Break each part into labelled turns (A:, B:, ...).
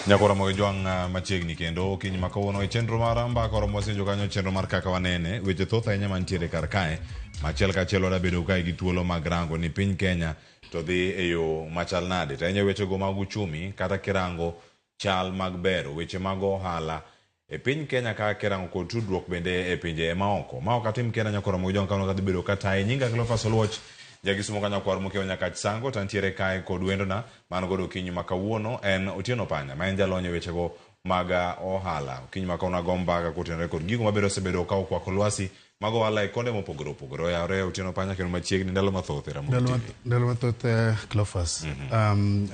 A: Nyakora mogi jwang' machiegni kendo okinyi ma kawuono e chenro mar mbaka oromo wasenjo kanyo chenro mar kaka wanene weche thoth ahinya mantiere kar kae ma achiel kachiel wadabedo kae gi thuolo mag rango ni piny Kenya to dhi e yo machal nade to ahinya wechego mag uchumi kata kirango chal mag bero weche mag ohala e piny Kenya ka kirango kod tudruok bende e pinje maoko. Ma ok atim kenda nyakora mogi jwang' kawuono kadhi bedo kataye nyinga Cleophas Oluoch Jakisumo ka nyakwar Mokeo Nyakach Sango to antiere kae kod wendona man godo okinyi ma kawuono en Otieno Panya ma en jalony e wechego mag ohala. Okinyi ma kawuono ago mbaka kotenore kod gigo mabedo osebedo ka okwako lwasi mag ohala e konde mopogore opogore. Oyawore Otieno Panya kendo machiegni ndalo mathoth e Ramogi
B: Ndalo
A: TV.
B: ndalo mathoth Cleophas.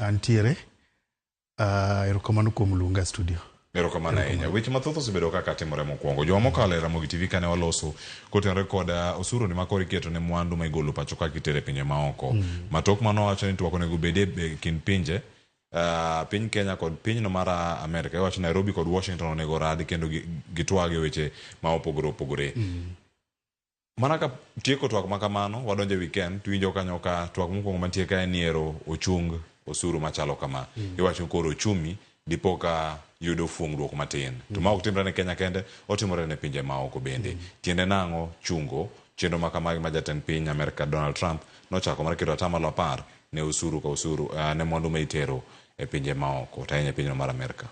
B: Antiere. Erokamano kuom luonga e studio.
A: Erokamano ahinya. Weche mathoth osebedo kaka timore mokwongo. Juma mokalo e Ramogi TV kane waloso kotenore kod osuru ni makoro iketo ne mwandu ma igolo pacho ka kitere e pinje maoko. Ma tok mano wacho ni twak onego obed e kind pinje piny Kenya kod pinyno mar Amerka. Iwacho Nairobi kod Washington onego orad kendo gitwag e weche ma opogore opogore. Mana ka tieko twak ma kamano, wadonjo e weekend, tiwinjo kanyo ka twak mokwongo mantie ka en ni ero ochung osuru machalo kama. Iwacho ni koro ochumi dipo ka yudo fuong'ruok matin. To ma ok timre ne Kenya kende, otimore ne pinje maoko bende. Tiende nang'o chungo chenro ma kamagi ma jatend piny Amerka Donald Trump nochako mar keto atamalo 10 ne osuru ka osuru ne mwandu ma itero e pinje maoko, to ahinya e pinyno mar Amerka.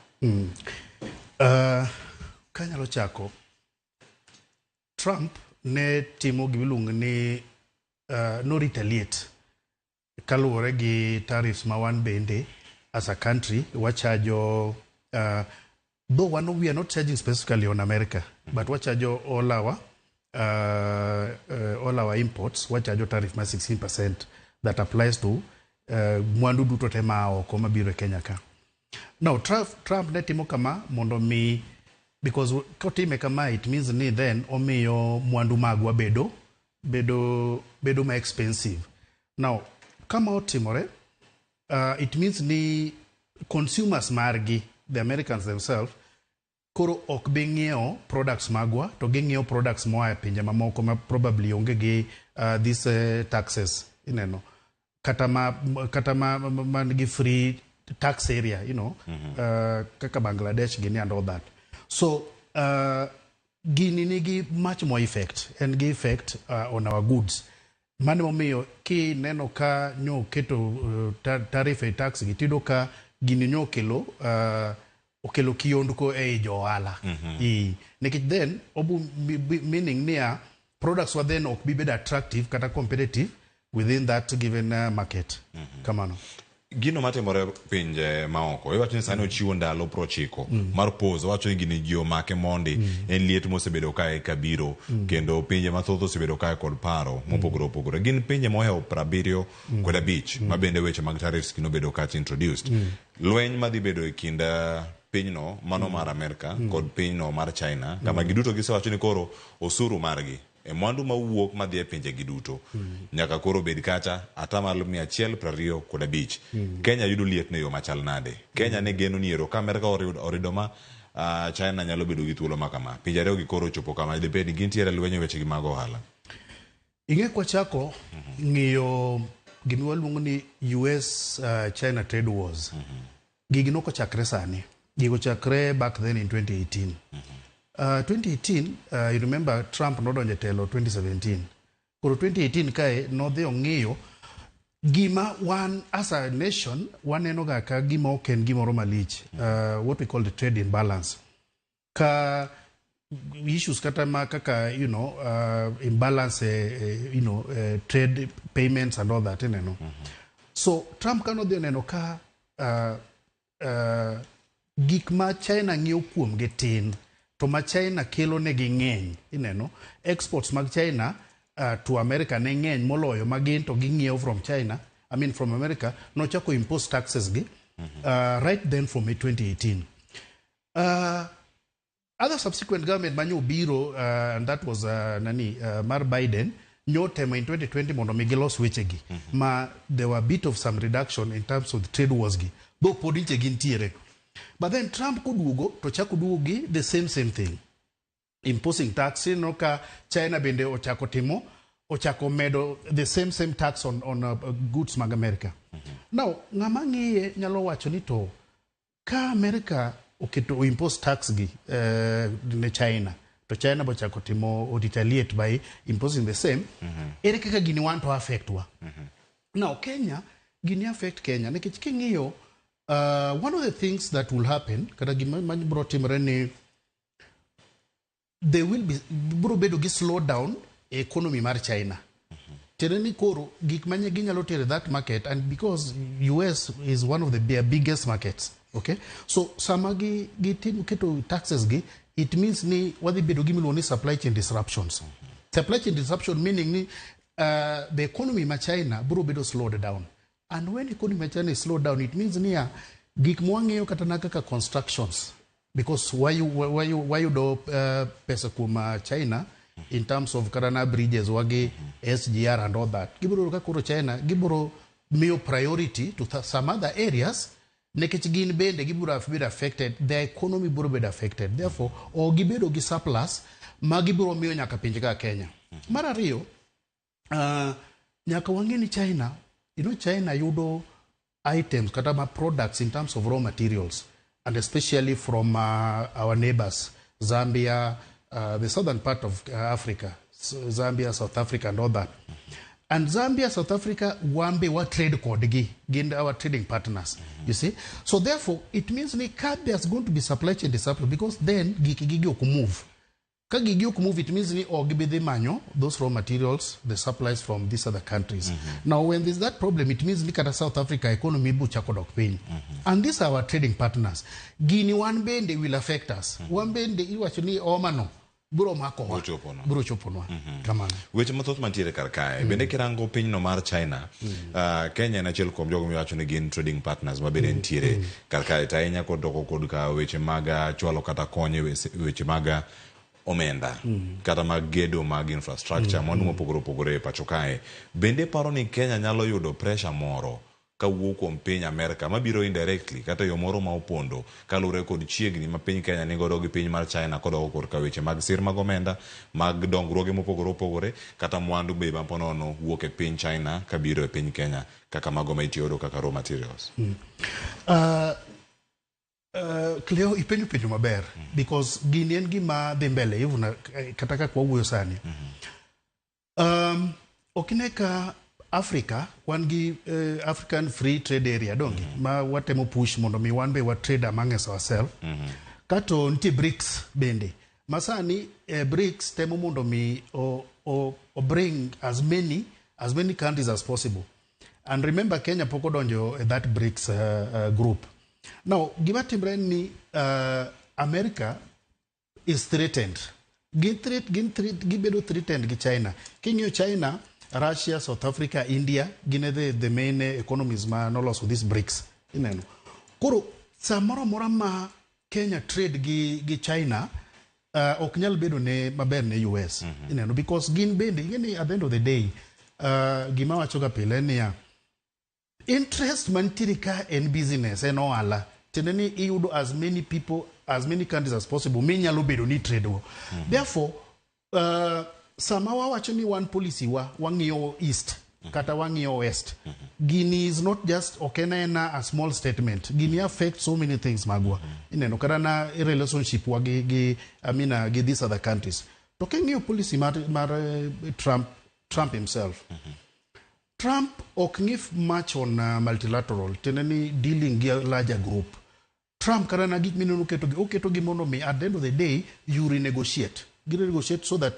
B: Kanyalo chako, Trump ne timo gima iluongo ni no retaliate kaluwore gi tariffs ma wan bende as a country wachajo though one we are not charging specifically on America but wachajo all our imports, wachajo tariff mar 16% that applies to mwandu duto te maa oko mabiro e Kenya ka. Now Trump ne timo kama mondo mi because kotime kama it means ni then omiyo mwandu magwa bedo ma expensive. Now kama otimore it means ni consumers margi, the Americans themselves, koro ok bi ng'iewo products magwa to ging'iewo products moa e pinje mamoko ma probably onge gi these taxes ineno kata ma man gi free tax area kaka Bangladesh gini and all that. So gini nigi much more effect en gi effect on our goods. Mano momiyo kineno ka nyo keto tariff e tax gi tiyudo ka gini nyo okelo kiondko ei jo ohala. Nikech then obu meaning niya products wa then ok bi bedo attractive kata competitive within that given market. Kamano.
A: Gino matimore pinje maoko iwacho ni sani ochiwo ndalo 90 mar pause. Owacho ni gini ji omake mondi en liet mosebedo kae kabiro kendo pinje mathoth osebedo kae kod paro mopogore opogore. Gin pinje mohewo 75 ma bende weche mag tariffs gino obedo kacha introduced. Lweny madhi bedo e kind pinyno mano mar Amerka kod pinyno mar China kama giduto gisewacho ni koro osuru margi e mwandu mawuok madhi e pinje gi duto nyaka koro bed kacha 125%. Kenya yudo liet ne yo machal nade? Kenya ne geno ni ero ka Amerka orido ma China nyalo bedo gi thuolo ma kama. Pinje ariyo gi koro ochopo kama dibed ni gintiere lweny e weche gi mag ohala.
B: Ing'e kwachako ng'iyo gima waluongo ni US China trade wars. Gigi nokochakre sani. Gigo chakre back then in 2018. 2018, you remember Trump nodonjo e telo 2017. Koro 2018 kae nodhi ong'iyo gima wan as a nation waneno ga ka gima ok en gimoro malich. What we call the trade imbalance. Ka issues kata ma kaka imbalance trade payments and all that ineno. So Trump kano dhi oneno ka gik ma China ng'iewo kuomgi tin to ma China kelo negi ng'eny ineno exports mag China to America ne ng'eny moloyo ma gin to ging'iewo from China, I mean from America, nochako impose taxes gi right then from 2018. Other subsequent government manyo biro and that was nani mar Biden nyo temo in 2020 mondo mi gilos wechegi ma there were a bit of some reduction in terms of the trade wars gi, though pod niche gintiere. But then Trump koduogo to chako duogo gi the same thing, imposing tax. Ineno ka China bende ochako timo ochako medo the same tax on goods mag America. Now ng'ama ng'iye nyalo wacho ni to Ka America oketo impose tax gi ne China, to China bochako timo retaliate by imposing the same, ere kaka gini wan to affect wa? Now Kenya, gini affect Kenya nikech king'iyo, one of the things that will happen, kata gima ma biro timore ni there will be, biro bedo gi slow down e economy mar China. Tiende ni koro gik manye ginyalo tero e that market, and because US is one of the their biggest markets, okay, so sama gi gitim keto taxes gi, it means ni wadhi bedo gi miluongo ni supply chain disruptions. Supply chain disruption meaning ni the economy ma China biro bedo slowed down, and when economy ma China is slowed down, it means niya gik mwang'iyo kata na kaka constructions, because wayudo pesa kuom China in terms of kata na bridges wagi SGR and all that. Gibiro yudo ka koro China gibiro miyo priority to some other areas nikech gin bende gibiro bedo affected, their economy biro bedo affected. Therefore ok gibedo gi surplus ma gibiro miyo nyaka pinje kaka Kenya. Mar ariyo, nyaka wang'e ni China, China yudo items kata ma products in terms of raw materials, and especially from our neighbors, Zambia, the southern part of Africa, Zambia, South Africa and all that. And Zambia, South Africa, wambe wa trade kodgi, gin our trading partners, you see. So therefore, it means ni ka there's going to be supply chain disruption, because then gik gigi ok move. Ka gigi ok move, it means ni ok gibi dhi manyo those raw materials, the supplies from these other countries. Now, when there's that problem, it means ni kata South Africa economy bu chako dok piny. And these are our trading partners. Gini wan bende will affect us. Wan bende iwacho ni omano biro makowa.
A: Biro choponwa.
B: Biro choponwa. Kamano.
A: Weche mathoth mantiere kar kae. Bende kirango pinyno mar China, Kenya en achiel kuom jogo miwacho ni gin trading partners ma bende nitiere kar kae, to ahinya kodoko kod ka weche mag chwalo kata kony e weche mag omenda kata mag gedo mag infrastructure, mwandu mopogore opogore e pacho kae. Bende paro ni Kenya nyalo yudo pressure moro kawuok kuom piny Amerka mabiro indirectly kata yo moro ma opondo kaluwore kod chiegni ma piny Kenya nigodo gi piny mar China kodoko korka weche mag sir mag omenda mag dongruoge mopogore opogore kata mwandu be ma ponono wuok e piny China kabiro e piny Kenya kaka mago ma itiyogo kaka raw materials?
B: Cleo, ipenjo penjo maber because gini en gima dhi mbele even kata kaka wawuoyo sani. Ok ine ka Africa wan gi African Free Trade Area donge, ma watemo push mondo mi wan be wa trade among ourselves. Kato nitie BRICS bende ma sani, BRICS temo mondo mi o bring as many countries as possible. And remember, Kenya pok odonjo e that BRICS group. Now, gima timre en ni America is threatened. Gin threat, gibedo threatened gi China. King'iyo China, Russia, South Africa, India, gin e the main economies ma noloso this BRICS. Ineno. Koro, samoro amora ma Kenya trade gi China, ok nyal bedo ne maber ne US. Ineno, because gin bende, ing'e ni at the end of the day, gima wacho ga pile en niya, interest mantiere ka en business, en ohala. Tiende ni iyudo as many people, as many countries as possible minyalo bedo ni trade go. Therefore, sama wawacho ni one policy wa wang'iyo east kata wang'iyo west, gini is not just, ok en aena a small statement. Gini affect so many things magwa. Ineno kata na relationship wa gi, I mean, gi these other countries. To king'iyo policy mar Trump himself, Trump ok ng'i much on multilateral, tiende ni dealing gi larger group. Trump kata na gik mineno oketogi, oketogi mondo mi at the end of the day you renegotiate. Gi renegotiate so that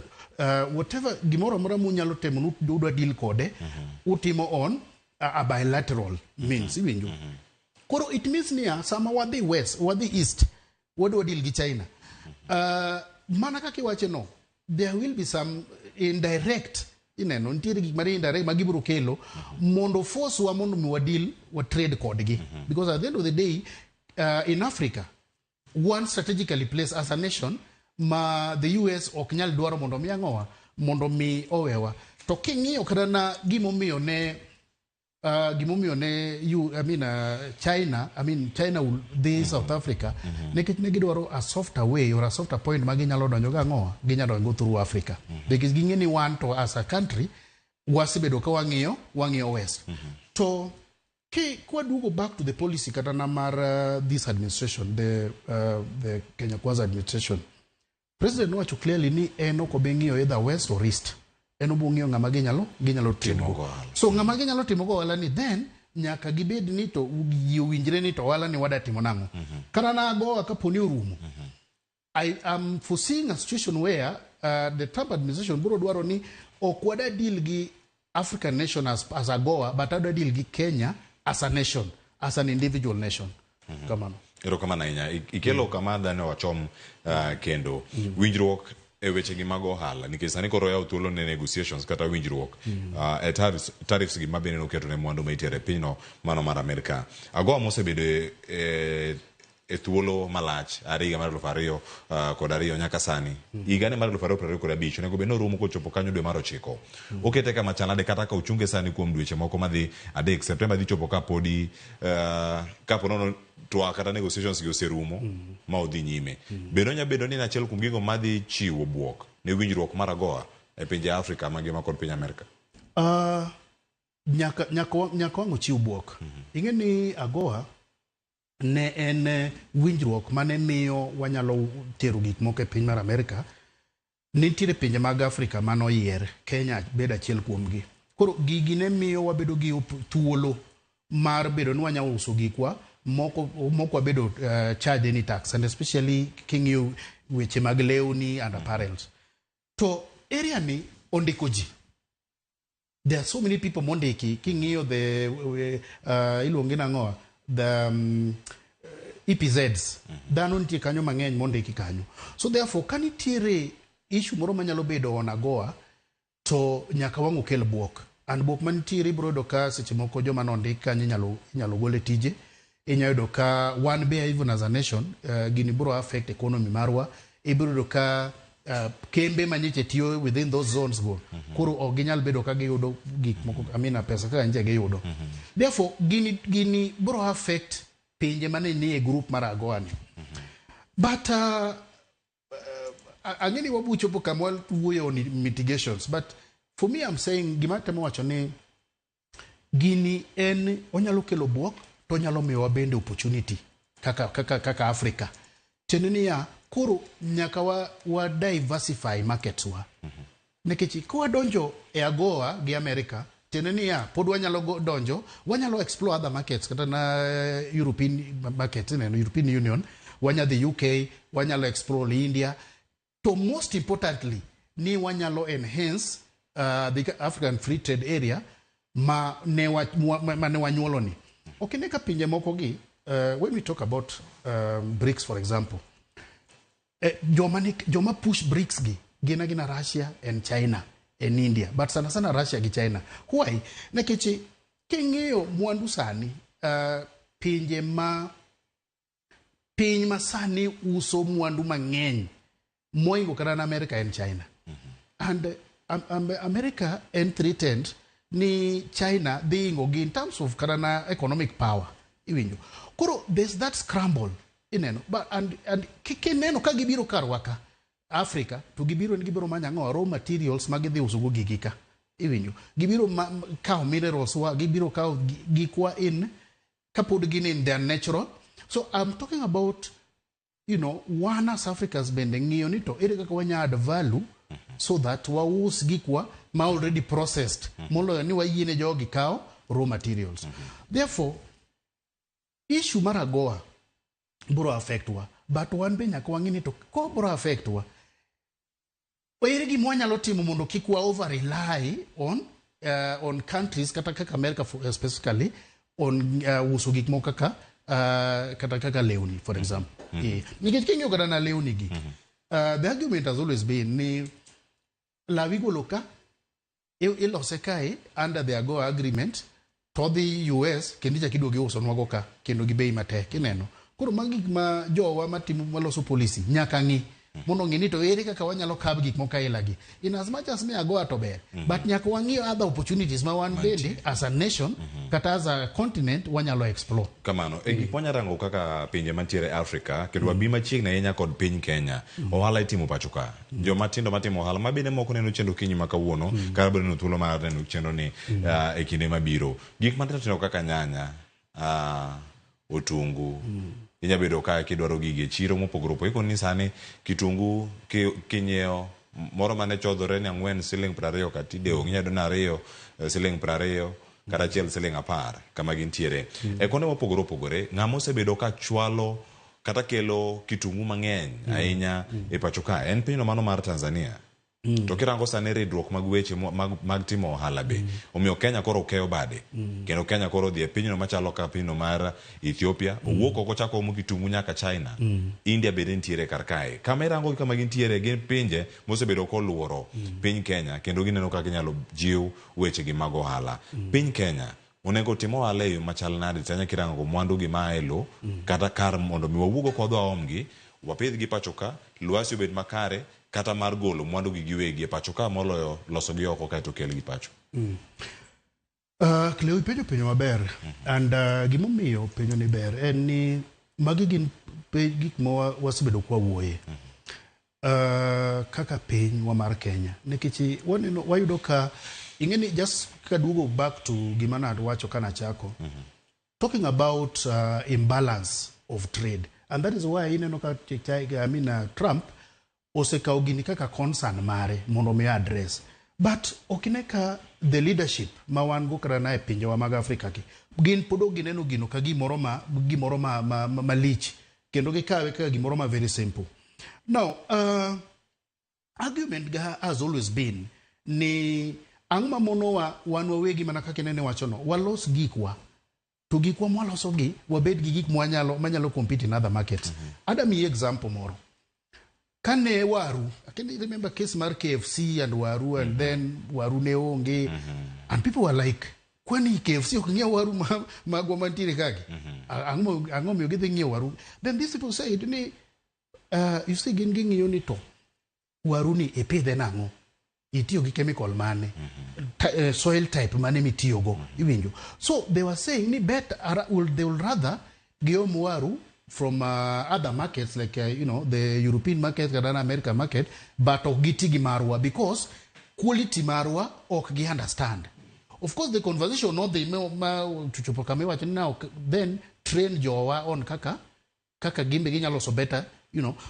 B: whatever gimoro amora munyalo temo udwa deal kode, utimo on a bilateral means, iwinjo. Koro it means niya, sama wadhi west, wadhi east, wadwa deal gi China. Mana kaka iwache no, there will be some indirect, ineno, nitiere gik mar indirect ma gibiro kelo mondo force wa mondo mi wa deal, wa trade kodgi. Because at the end of the day, in Africa, one strategically placed as a nation ma the US ok nyal dwaro mondo mi ang'owa, mondo mi owewa. To king'iyo kata na gimomiyo ne you, I mean, China, I mean, China will dhi South Africa nikech ne gidwaro a softer way or a softer point ma ginyalo donjo go ang'owa, ginyalo donjo through Africa because ging'e ni wan to as a country wasebedo ka wang'iyo west to Ki kwaduogo back to the policy kata na mar this administration, the Kenya Kwanza administration, President nowacho clearly ni en ok obi ng'iyo either west or east. En obo ng'iyo ng'ama ginyalo timo
A: go ohala.
B: So ng'ama ginyalo timo go ohala ni, then nyaka gibed ni to ji owinjre ni to ohala ni wada timo nang'o. Kata na AGOA kaponi orumo, I am foreseeing a situation where the Trump administration biro dwaro ni ok wada deal gi African nation as AGOA, but adwa deal gi Kenya as a nation, as an individual nation. Kamano.
A: Erokamano ahinya. Ikelo kama dhano wachom kendo winjruok e weche gi mag ohala, nikech sani koro oyawo thuolo ne negotiations kata winjruok e tariffs gi mabende noketo ne mwandu ma itero e pinyno mano mar Amerika. AGOA mosebedo e thuolo malach are higa mar 2002 nyaka sani, higani mar 2025 onego bed ni orumo kochopo kanyo dwe mar 9. Okete kama chal nade kata ka ochunge sani kuom dweche moko madhi 3? September dhi chopo ka podi kapo nono twak kata negotiations gi oserumo ma odhi nyime. Bende onya bedo ni en achiel kuom gigo madhi chiwo buok ne winjruok mar AGOA e pinje Afrika mangima kod piny Amerika?
B: Nyaka wang' ochiw buok. Ing'e ni AGOA ne en winjruok mane miyo wanyalo tero gik moko e piny mar Amerika. Nitiere pinje mag Afrika manoyier, Kenya bedo achiel kuomgi. Koro gigi ne miyo wabedo gi thuolo mar bedo ni wanyalo uso gikwa moko wabedo charge any tax, and especially king'iyo weche mag lewni and apparels. To area ni ondiko ji. There are so many people mondiki king'iyo the iluonge nang'o, the EPZs. Dhano nitie kanyo mang'eny mondiki kanyo. So therefore ka nitiere issue moro manyalo bedo on AGOA, to nyaka wang' okel buok. And buok manitiere, ibiro yudo ka seche moko joma nondik kanyo inyalo gol e tije. Inyalo yudo ka wan be even as a nation, gini biro affect economy marwa. Ibiro yudo ka kembe manyiche tiyo within those zones go koro ok ginyal bedo ka giyudo gik moko, I mean, pesa kaka nyiche giyudo. Therefore gini biro affect pinje mane nie e group mar AGOA ni. But ang'e ni wabu chopo kama wawuoyo on mitigations, but for me I'm saying, gima temo wacho ni gini en onyalo kelo buok to onyalo miyowa bende opportunity kaka Africa. Tiende niya, koro nyaka wa diversify markets wa. Nikech ka wadonjo e AGOA gi America, tiende niya pod wanyalo donjo, wanyalo explore other markets, kata na European markets, ineno European Union, wanya dhi UK, wanyalo explore India. To most importantly ni wanyalo enhance the African Free Trade Area ma ne wanyuolo ni. Ok ine ka pinje moko gi, when we talk about BRICS, for example, joma push BRICS gi gin agina Russia and China and India, but sana sana Russia gi China. Why? Nikech king'iyo mwandu sani, pinje ma piny ma sani uso mwandu mang'eny moingo kata na America en China. And America en threatened ni China dhi ingo gi in terms of kata na economic power. Iwinjo. Koro there's that scramble. Ineno. But, and kineno ka gibiro karwa ka, Africa, to gibiro ni gibiro manyo ang'o? Raw materials ma gidhi uso go gigi ka. Iwinjo. Gibiro kawo minerals wa, gibiro kawo gikwa in kapod gin in their natural. So I'm talking about wan as Africans bende ng'iyo ni to ere kaka wanya add value so that waus gikwa ma already processed, moloyo ni wayiene jogi kawo raw materials. Therefore, issue mar AGOA biro affect wa, but wan be nyaka wang'i ni to ko biro affect wa, ere gima wanyalo timo mondo kik wa over rely on countries kata kaka America for, specifically on uso gik moko kaka kata kaka lewni, for example. Nikech king'iyo kata na lewni gi, the argument has always been ni law igolo ka, ilose kae under the AGOA agreement, to odhi US kendo ichako iduogo iusonwago ka kendo gi bei matek. Ineno, koro magi gik ma jowa matimo maloso policy nyaka ng'i. Mondo ong'e ni to ere kaka wanyalo kab gik moko aila gi. In as much as ni agoa to ber, but nyaka wang'i other opportunities ma wan bende as a nation kata as a continent wanyalo explore.
A: Kamano e gik mwanya rango kaka pinje mantiere Africa kendo wabi machiegni ahinya kod piny Kenya. Ohala itimo pacho ka. Joma tindo matimo ohala ma bende moko neno chenro kinyi ma kawuono kata biro neno thuolo mar neno chenro ni e kinde mabiro. Gik matindo tindo kaka nyanya, otungu, inya bedo ka kidwaro gigi e chiro mopogore opogore. Ikoni ni sani kitungu kinyiewo moro mane chodhore ni 4 siling 20 ka tinde onge, inya yudo ni 2 siling 20 kata 1 siling 10 kama gintiere. E kuonde mopogore opogore, ng'ama osebedo ka chwalo kata kelo kitungu mang'eny ahinya e pacho ka en pinyno mano mar Tanzania. To kirango sani ridruok mag weche mag timo ohala be omiyo Kenya koro keyo bade kendo Kenya koro odhi e pinyno machalo ka pinyno mar Ethiopia owuok oko chako omo kitungu nyaka China. India bende nitiere kar kae. Kama irango gi kama gintiere gin pinje mosebedo koluoro piny Kenya kendo gineno kaka inyalo jiw weche gi mag ohala. Piny Kenya onego otim ohala e yo machal nade tanya kirango mwandu gi maa e lo kata kar mondo mi wawuog oko wadhi waomgi wapidhgi pacho ka lwasi obed makare kata mar golo mwandu gi giwegi e pacho ka moloyo loso gi oko kaeto kelgi pacho.
B: Cleo, ipenjo penjo maber and gimomiyo penjo ni ber en ni magi gin gik ma wasebedo kwa wuoye kaka pinywa mar Kenya, nikech waneno wayudo ka ing'e ni just kaduogo back to gima nawacho kanachako talking about imbalance of trade, and that is why ineno ka I mean, Trump osekawo gini kaka concern mare mondo mi address, but ok ine ka the leadership ma wan go kata na e pinjewa mag Afrika ki gin pod ok gineno gino ka gimoro ma malich kendo gikawe kaka gimoro ma very simple. Now argument ga has always been ni ang' ma monowa wan wawegi mana kaka inene wachono walos gikwa to gikwa mwaloso gi wabed gi gik mwanyalo manyalo compete in other markets. Ada miyi example moro kane waru. I can remember case mar KFC and waru, and then waru ne onge and people were like, kwani KFC ok ng'iew waru magwa mantiere kagi? Ang'o miyo gidhi ng'iewo waru? Then these people said ni you see, gin ging'iyo ni to waru ni ipidhe nang'o, itiyo gi chemical mane, soil type mane mitiyogo, iwinjo? So they were saying ni bet they will rather giom waru from other markets like the European market kata na American market, but ok giti gi marwa because quality marwa ok gi understand. Of course the conversation nodhi ma chopo kama iwacho ni now then train jowa on kaka gimbe ginyalo loso better.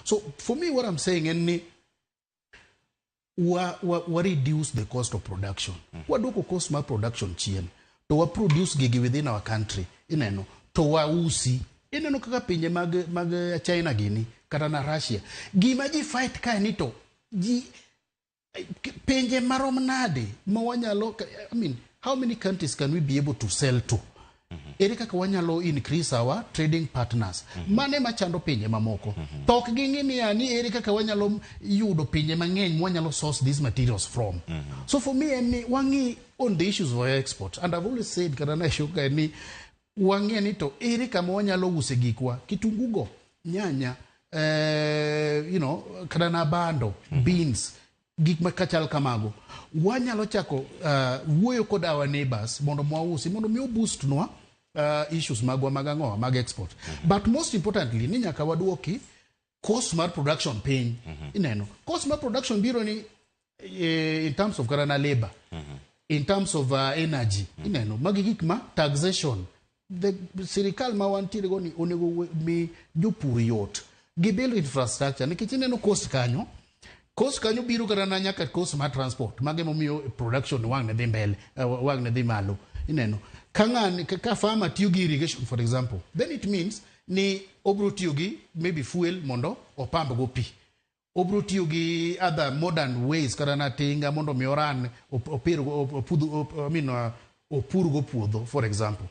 B: So for me, what I'm saying en ni wa reduce the cost of production, waduoko cost mar production chien to wa produce gigi within our country, ineno, to wausi. Ineno kaka pinje mag China gini kata na Russia, gima ji fight kae ni to ji pinje marom nade ma wanyalo, I mean, how many countries can we be able to sell to? Ere kaka wanyalo increase our trading partners? Mane machando pinje mamoko to ok ging'i niya ni ere kaka wanyalo yudo pinje mang'eny mwanyalo source these materials from. So for me en ni wang'i on the issues of export, and I've always said kata na show ka ni wang'e ni to ere kama wanyalo use gikwa, kitungu go, nyanya, kata na bando, beans, gik ma kachal kamago wanyalo chako wuoyo kod our neighbors mondo mwausi mondo mi oboost nwa issues magwa mag ang'owa mag export. But most importantly ni nyaka waduoki cost mar production piny. Ineno cost mar production biro ni in terms of kata na labor, in terms of energy, ineno magi gik ma taxation. The sirikal ma wantiere go ni onego mi jopur yot gi build infrastructure, nikech ineno cost kanyo biro kata na nyaka cost mar transport. Mage momiyo production wang' ne dhi mbele, wang' ne dhi malo. Ineno ka ng'ani ka farmer tiyo gi irrigation, for example, then it means ni obro tiyo gi maybe fuel mondo opamb go pi, obro tiyo gi other modern ways kata na tinga mondo mi oran opir opudh I mean, opur go puodho, for example.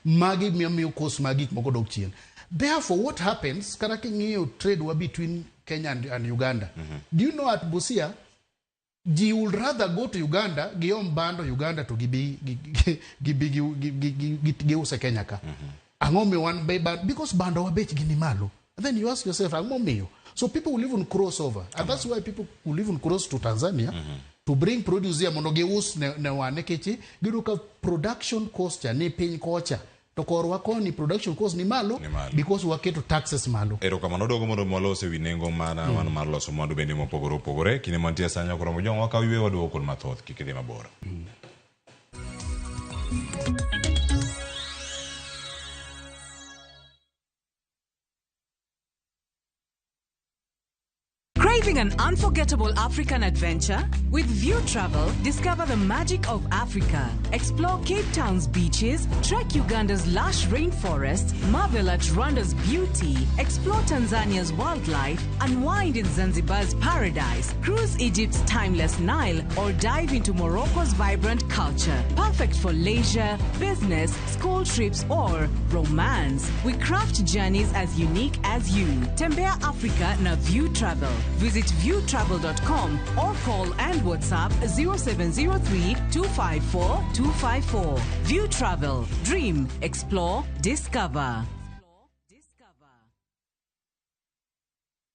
B: Magi miyo cost mag gik moko dok chien. Therefore what happens, kata king'iyo trade wa between Kenya and Uganda, do you know at Busia ji would rather go to Uganda giom bando Uganda to gibi gibi giuse Kenya ka? Ang'o miyo wan be because bando wa bechgi ni malo? Then you ask yourself, ang'o miyo? So people will even cross over. And that's why people will even cross to Tanzania to bring produce here mondo gius ne wan nikech giyudo ka production cost cha ni piny kocha to korwa koni production cost ni malo,
A: Ni malo.
B: because waketo taxes malo.
A: Erokamano dogo mondo walos e wi nengo mar loso mwandu bende mopogore opogore. Kinde mantie sani koromo jong wakaw yweyo waduogo kod mathoth kik idhi mabor.
C: Craving an unforgettable African adventure? With View Travel, discover the magic of Africa. Explore Cape Town's beaches, trek Uganda's lush rainforests, marvel at Rwanda's beauty, explore Tanzania's wildlife, unwind in Zanzibar's paradise, cruise Egypt's timeless Nile, or dive into Morocco's vibrant culture. Perfect for leisure, business, school trips, or romance. We craft journeys as unique as you. Tembea Africa na View Travel. Visit viewtravel.com or call and WhatsApp 0703 254 254. View Travel. Dream, explore, discover.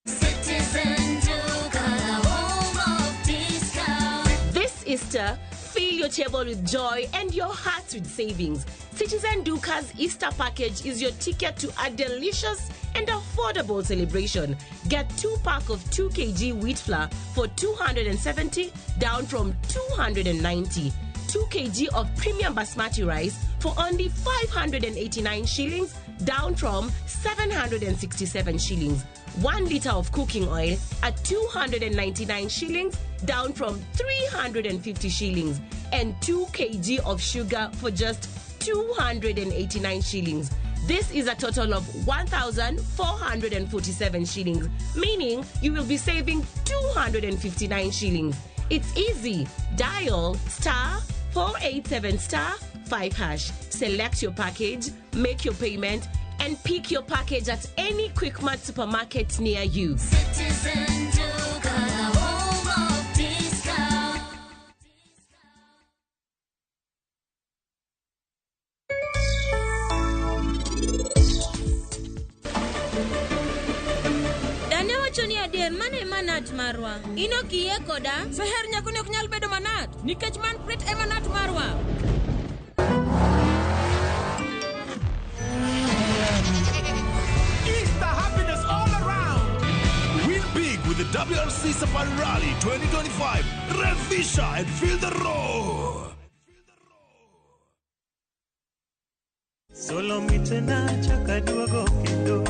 D: Citizen Duka, the home of discount.
E: This Easter, fill your table with joy and your hearts with savings. Citizen Duka's Easter package is your ticket to a delicious and affordable celebration. Get 2 pack of 2 kg wheat flour for 270 down from 290. 2 kg of premium basmati rice for only 589 shillings down from 767 shillings. 1 liter of cooking oil at 299 shillings down from 350 shillings, and 2 kg of sugar for just 289 shillings. This is a total of 1,447 shillings, meaning you will be saving 259 shillings. It's easy. Dial star 487 star 5 hash. Select your package, make your payment, and pick your package at any Quickmart supermarket near you.
D: Citizen Duka, the home of discount.
F: Dane wacho ni adier mano e manat marwa. In ok iyie koda?
G: Seher nyakoni ok nyal bedo manat nikech man Pret e manat marwa.
H: Easter happiness all around. Win big with the WRC Safari Rally 2025. Revisha and feel the roar.
I: Solo mitena chaka duogo kendo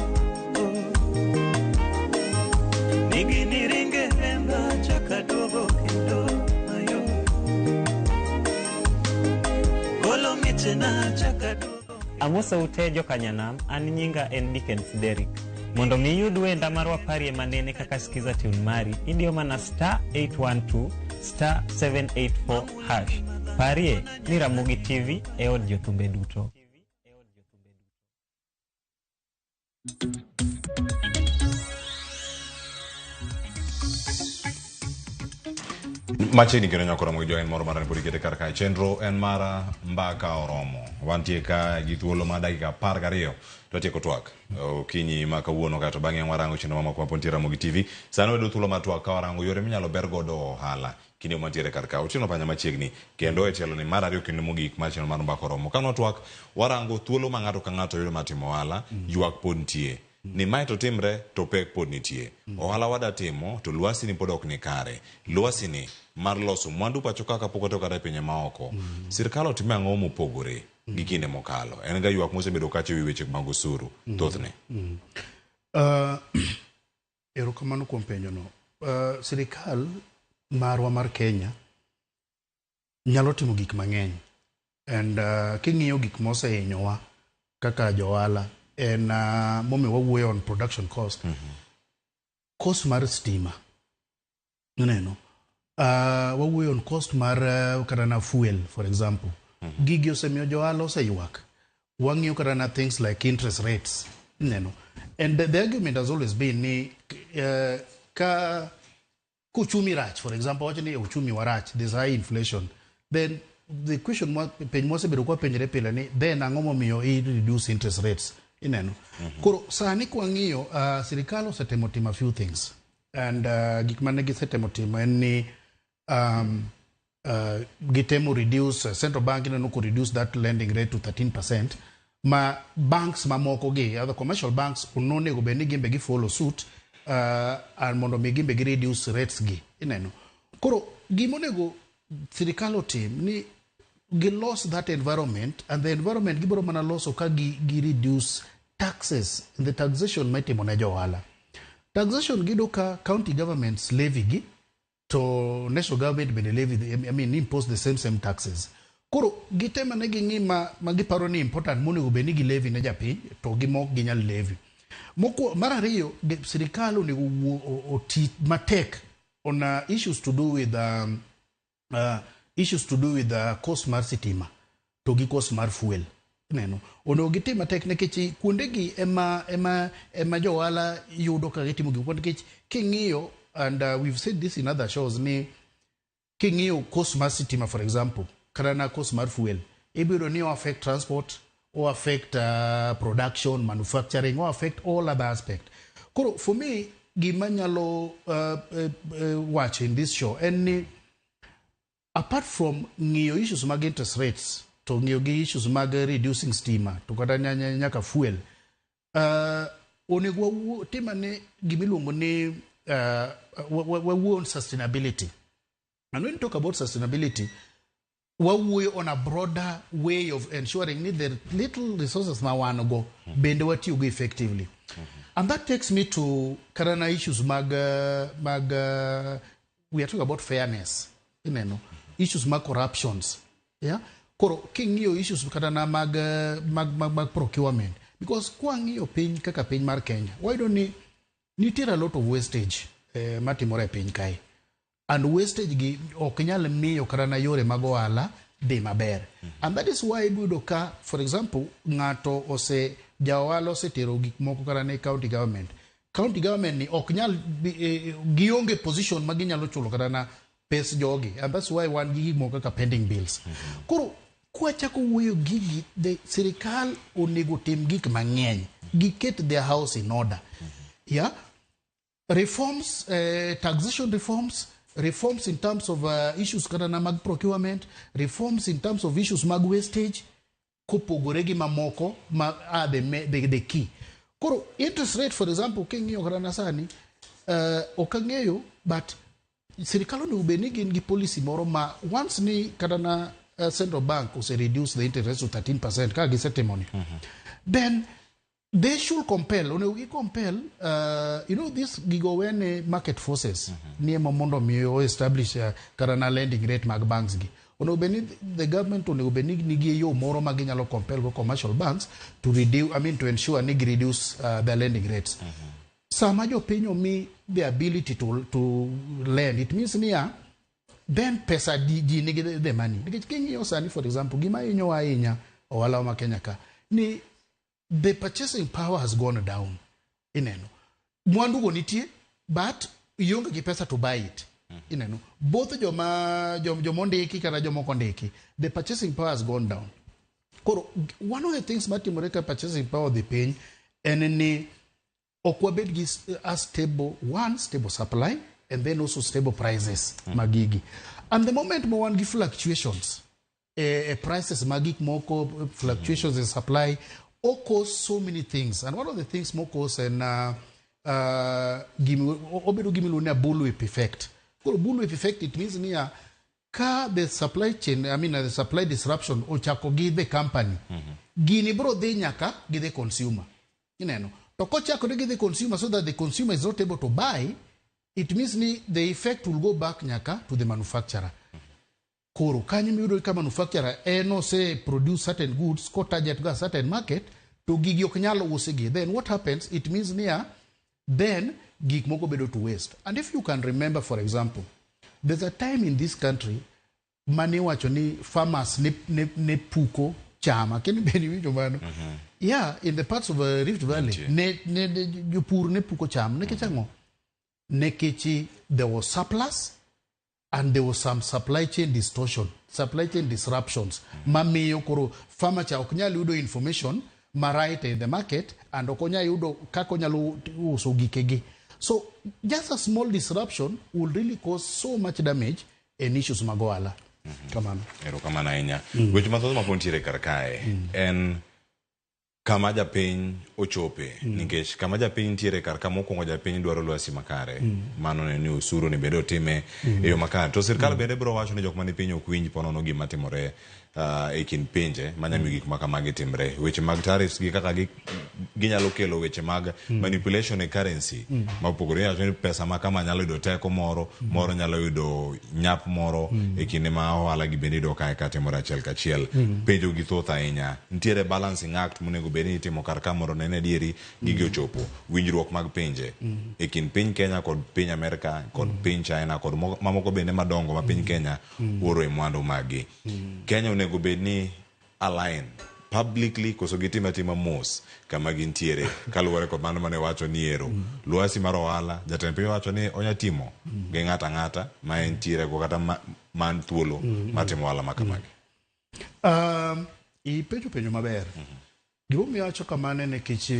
I: Nigi niringe hemba chaka duogo kendo ayo Golo mitena chaka duogo.
J: Amosa ute jokanyanam, an nyinga en Dickens Derrick. Mondo mi iyud wenda mar waparie manene kaka Skiza tune mari, idiyo mana star 812 star 784 hash. Parie ni Ramogi TV e od jothumbe duto.
A: Machiegni kendo nyako Ramogi Jwang' en moro mara pod ikete kar kae. Chenro en mara mbaka oromo. Wantie ka gi thuolo mar dakika 12 to watieko twak okinyi ma kawuono kaeto bang'e warango chenro mamoko ma pod nitie Ramogi TV. Sani wayudo thuolo mar twak ka warango yore minyalo ber godo ohala kinde mantiere kar ka. Otieno Panya machiegni kendo e tielo ni mar ariyo kendo mogik mar chenro mar mbaka oromo. Ka nwatwak warango thuolo ma ng'ato ka ng'ato yudo mar timo ohala, ywak pod nitie. Ni mae to timre to pek pod nitie. Ohala wada timo to lwasi ni pod ok ni kare. Lwasi ni mar loso mwandu pacho kaka pok otoka kata e pinje maoko. Sirkal otime ang'o mopogore gi kinde mokalo? En ga ywak mosebedo kacha ewi weche mag osuru thothne.
B: Erokamano kuom penjono. Sirikal marwa mar Kenya nyalo timo gik mang'eny. And king'iyo gik mosehinyowa kaka johala en momiyo wawuoyo on production cost. Cost mar stima. Ineno? Wawuoyo on cost mar kata na fuel, for example. Gigi osemiyo johala oseywak. Wang'iyo kata na things like interest rates. Ineno? And the argument has always been ni ka uchumi rach, for example, wacho ni uchumi wa rach, there's high inflation, then the question penj mosebedo kwa penjre pile ni then ang'o momiyo i reduce interest rates? Ineno. Koro sani kwang'iyo, sirikal osetemo timo a few things, and gik mane gisetemo timo en ni gitemo reduce, central bank ineno ko reduce that lending rate to 13%, ma banks mamoko gi other commercial banks onego bed ni gimbe gi follow suit and mondo mi gimbe gi reduce rates gi. Ineno. Koro gimonego sirikal otim ni gilos that environment, and the environment gibiro mana loso ka gi reduce taxes, the taxation maitimo ne jo ohala. Taxation giyudo ka county governments levy gi, to national government bende levy I mean, impose the same taxes. Koro gitemo ne ging'i ma giparo ni important monego bed ni gi levy ne japiny, to gi mok ginyal levy. Mar ariyo, sirikal onego oti matek on issues to do with cost mar sitima to gi cost mar fuel. Ineno, onego gitim matek nikech kuondegi ema jo ohala yudo ka gitimo gik moko, nikech king'iyo, and we've said this in other shows, ni king'iyo cost mar sitima, for example, kata na cost mar fuel, ibiro ni o affect transport, o affect production, manufacturing, o affect all other aspect. Koro for me, gima nyalo wacho in this show en ni apart from ng'iyo issues mag interest rates to ng'iyo gi issues mag reducing stima to kata nyaka fuel, onego wawuo tim ane gimiluongo ni wawuo on sustainability. And when we talk about sustainability, wawuoyo on a broader way of ensuring ni the little resources ma wan go bende watiyogo effectively. And that takes me to kata issues mag, we are talking about fairness. Ineno, issues mag corruptions. Yeah? Koro king'iyo issues kata na mag procurement, because kwang'iyo piny kaka piny mar Kenya, wayudo ni nitiere a lot of wastage matimore e piny kae, and wastage gi ok nyal miyo kata na yore mag ohala dhi maber. And that is why ibiyudo ka, for example, ng'ato ose ja ohala osetero gik moko kata ne county government. County government ni ok nyal gionge position ma ginyalo chulo kata na pes jogi, and that's why wan gi gik moko kaka pending bills. Koro kwachako wuoyo gigi, the sirikal onego tim gik mang'eny, giket their house in order. Yeah, reforms, taxation reforms, reforms in terms of issues kata na mag procurement, reforms in terms of issues mag wastage, kopogore gi mamoko ma are the key. Koro interest rate, for example, king'iyo kata na sani, ok ang'eyo, but sirikal onego bed ni gin gi policy moro ma once ni kata na central bank ose reduce the interest to 13% kaka gisetimo ni, then they should compel, onego gi compel, this gigo wene market forces ni ema mondo mi o establish kata na lending rate mag banks gi. Onego bed ni the government onego bed ni nigi yo moro ma ginyalo compel go commercial banks to reduce, I mean, to ensure ni gi reduce their lending rates. Sama jopiny omi the ability to lend, it means niya, then pesa di ji nigi the money. Nikech king'iyo sani, for example, gima hinyowa ahinya ohala ma Kenya ka ni the purchasing power has gone down. Ineno, mwandu go nitie, but ionge gi pesa to buy it. Ineno, both joma jomondiki kata jomok ondiki, the purchasing power has gone down. Koro one of the things matimore ka purchasing power odhi piny en ni ok wabed gi a stable one stable supply and then also stable prices mag gigi. And the moment ma wan gi fluctuations e prices mag gik moko, fluctuations in supply o cause so many things. And one of the things mo cause en obedo gimiluongo ni a bullwhip effect. Koro bullwhip effect, it means niya, ka the supply chain, I mean, the supply disruption ochako gi the company, gini bro dhi nyaka gi the consumer. Ineno, to kochakore gi the consumer, so that the consumer is not able to buy, it means ni the effect will go back nyaka to the manufacturer. Koro kanyo miyudo ka manufacturer en ose produce certain goods ko target go a certain market, to gigi ok nyal usigi, then what happens? It means niya, then gik moko bedo to waste. And if you can remember, for example, there's a time in this country mane iwacho ni farmers ne puko cham. Akia be niwinjo mano? Yeah, in the parts of Rift Valley ne jopur ne puko cham. Nikech ang'o? Nikech there was surplus and there was some supply chain distortion, supply chain disruptions, mamiyo koro farmer cha ok nyal yudo information. ma right in the market and ok onyal yudo kaka onyalo uso gikegi. So just a small disruption will really cause so much damage and issues mag ohala. Kamano.
A: Erokamano ahinya. Weche mathoth mapod nitiere kar kae en kama japiny ochope nikech kama japiny nitiere kar ka mokwongo japiny dwaro lwasi makare mano neno ni osuru ni bende otime e yo makare to sirkal bende biro wacho ni jok mani piny ok winj ponono gima timore e kind pinje manya miyo gik ma kamagi timre. Weche mag tariffs gi kaka ginyalo kelo weche mag manipulation e currency mopogore. Iwacho ni pesa ma kama nyalo yudo teko moro moro nyalo yudo nyap moro e kinde ma ohala gi bende iyudo kae ka timore achiel kachiel. Penjo gi thoth ahinya. Nitiere balancing act monego bed ni itimo kar ka mondo nene adieri gigi ochopo. Winjruok mag pinje e kind piny Kenya kod piny Amerika kod piny China kod mamoko bende madongo ma piny Kenya oro e mwandu maggi. Kenya onego bed ni align publicly koso gitime atima mos kama gintiere kaluwore kod mano mane wacho ni ero lwasi mar ohala jatend piny wacho ni onya timo gi ng'ato ang'ata ma entiere go kata man thuolo mar timo ohala ma kamagi.
B: Ipenjo penjo maber. Gimomiyo awacho kamano en nikech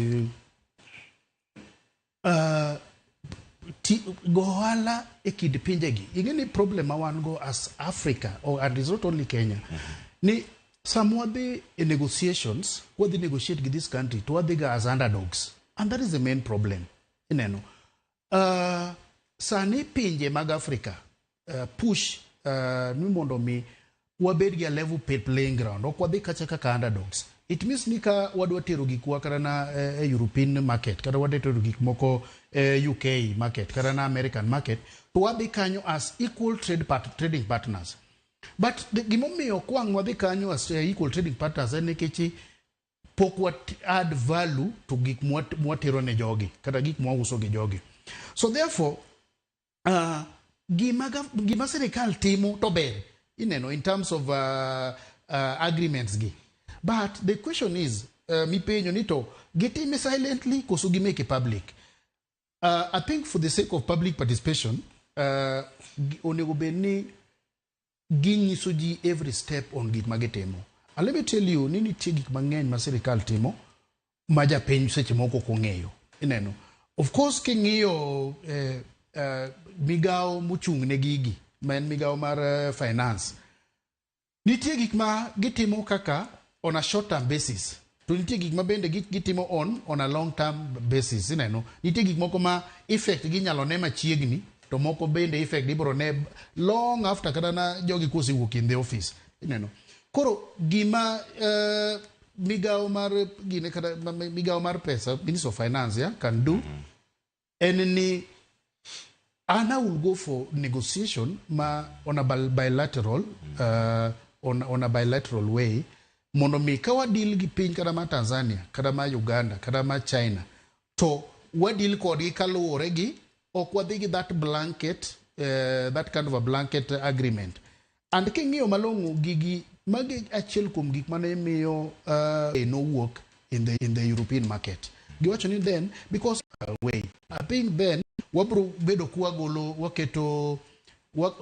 B: go ohala e kind pinjegi. Ing'e ni problem ma wan go as Africa, oh, and it's not only Kenya, ni sama wadhi e negotiations, wadhi negotiate gi this country, to wadhi ga as underdogs. And that is the main problem. Ineno. Sani pinje mag Africa push ni mondo mi wabed gi a level playing ground. Ok wadhi kacha kaka underdogs. It means ni ka wadwa tero gikwa kata na e European market, kata wadwa tero gik moko e UK market, kata na American market, to wadhi kanyo as equal trading partners. But gimomiyo kwang' wadhi kanyo as equal trading partners en nikech pok wa add value to gik mwatero ne jogi, kata gik mwauso gi jogi. So therefore, gima sirikal timo to ber, ineno, in terms of agreements gi. But the question is, mipenjo ni to gitime silently koso gimake it public? I think for the sake of public participation, onego bed ni ginyiso ji every step on gik ma gitimo. And let me tell you ni nitie gik mang'eny ma sirikal timo ma japiny seche moko ok ong'eyo. Ineno. Of course king'iyo migawo mochung' ne gigi, ma en migawo mar finance, nitie gik ma gitimo kaka on a short term basis to nitie gik ma bende gitimo on a long term basis. Ineno, nitie gik moko ma effect ginyalo ne machiegni to moko bende effect ibiro ne long after kata na jogi kosewuok in the office. Ineno, koro gima migawo mar gine kata migawo mar pesa, Minister of Finance, yeah, can do en ni an I will go for negotiation ma on a bilateral way mondo mi ka wadeal gi piny kata ma Tanzania, kata ma Uganda, kata ma China, to wadeal kodgi kaluwore gi ok wadhi gi that kind of a blanket agreement. And king'iyo malong'o gigi magi achiel kuom gik mane miyo nowuok in the European market. Giwacho ni then because way I think then wabro bedo kwagolo waketo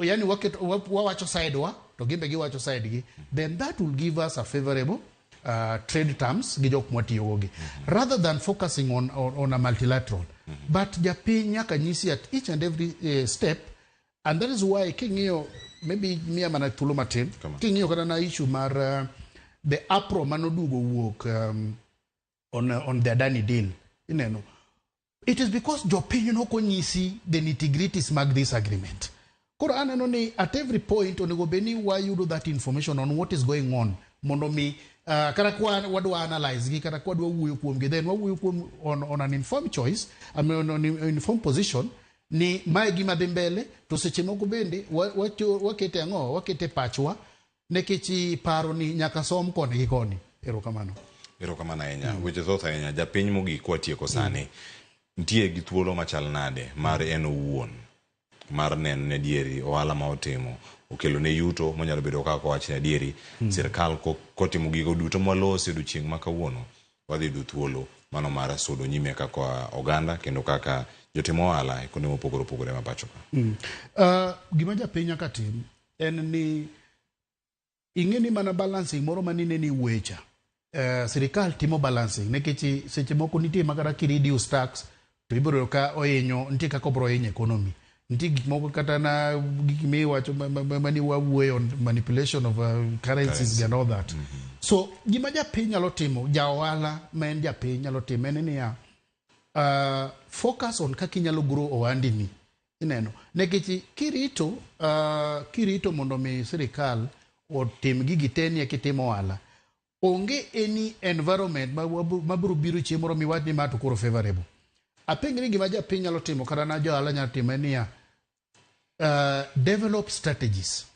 B: yani waketo wawacho side wa to gimbe giwacho side gi, then that will give us a favorable trade terms gi jok mwatiyogo gi rather than focusing on a multilateral. But japiny nyaka nyisi at each and every step, and that is why king'iyo, maybe miya mana thuolo matin, king'iyo kata na issue mar the uproar manoduogo wuok on the Adani deal, ineno, it is because jopiny nokonyisi the nitty-gritties mag this agreement. Koro aneno ni at every point onego bed ni wayudo that information on what is going on mondo mi kata kwa wadwa analyze gi kata kwa wadwa wuoyo kuomgi, then wawuoyo kuom on an informed choice, I mean, on an informed position ni mae gima dhi mbele. To seche moko bende wakete ang'o, wakete pachwa nikech paro ni nyaka som koni gi koni. Erokamano.
A: Erokamano ahinya. Weche thoth ahinya. Japiny mogik kwatieko sani nitie gi thuolo machal nade mar en owuon mar neno ni adieri ohala ma otimo okelo ne yuto monyalo bedo kaka owach ni adieri sirkal kotimo gigo duto mwaloso e odiochieng' ma kawuono wadhi yudo thuolo mano mar sudo nyime kaka oganda kendo kaka jotim ohala e kuonde mopogore opogore ma pacho ka.
B: Gima japiny nyaka tim en ni ing'e ni mana balancing moro manine ni wuoye cha. Sirikal timo balancing nikech seche moko nitie ma kata kireduce tax to ibiro yudo ka ohinyo, nitie kaka obiro hinyo economy. Nitie gik moko kata na gik miwacho mani wawuoyo on manipulation of currencies and all that. So gima japiny nyalo timo, ja ohala ma en japiny nyalo timo en niya, focus on kaka inyalo grow ohandini. Ineno, nikech kirito mondo mi sirikal otim gigi te ni eka itim ohala, onge any environment mabiro biro chieng' moro miwach ni ma to koro favorable. Apenj ni gima japiny nyalo timo kata na jo ohala nyalo timo en niya, develop strategies.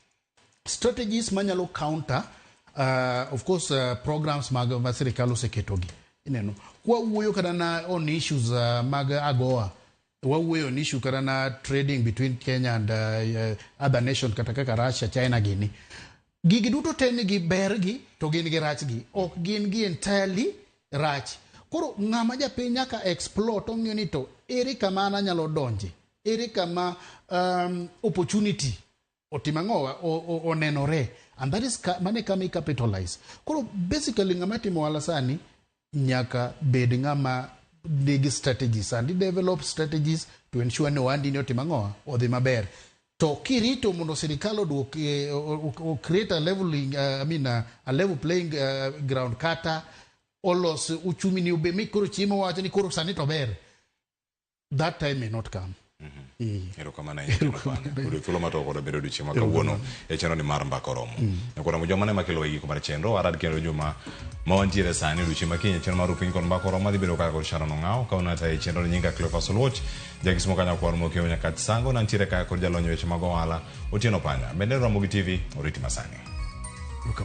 B: Strategies manyalo counter of course programs mag ma sirikal oseketogi. Ineno, kwawuoyo kata na on issues mag AGOA, wawuoyo on issue kata na trading between Kenya and other nation kata kaka Russia, China gini. Gigi duto te nigi bergi to gin gi rachgi. Ok gin gi entirely rach. Koro ng'ama japiny nyaka explore to ng'iyo ni to ere kama an anyalo donje, ere kama opportunity otimo ang'owa onenore, and that is mane kama i capitalize. Koro basically ng'ama timo ohala sani nyaka bed ng'ama nigi strategies and develop strategies to ensure ni ohandi ni otimo ang'owa odhi maber. To kirito mondo sirikal oduok o create a leveling, I mean a level playing ground kata olos uchumi ni obe mi koro chiemo wacho ni koro sani to ber, that time may not come.
A: Erokamano ahinya Otieno Panya. Yudo thuolo ma to kod bedo odiochieng' ma kawuono e chenro ni mar Mbaka Oromo. Nyakwara joma ne makelo e giko mar chenro warad kendo juma ma wantiere sani odiochieng' ma kiny e chenro mar Upiny kod Mbaka Oromo adhi bedo kaka kod Sharon Ong'awo ka unata e chenro ni nyinga Cleophas Oluoch jakismo kanya kwar mokiewo nyaka Sango nantiere kaka kod jalony e weche mag ohala Otieno Panya. Bende Ramogi TV oriti masani.
B: Okay.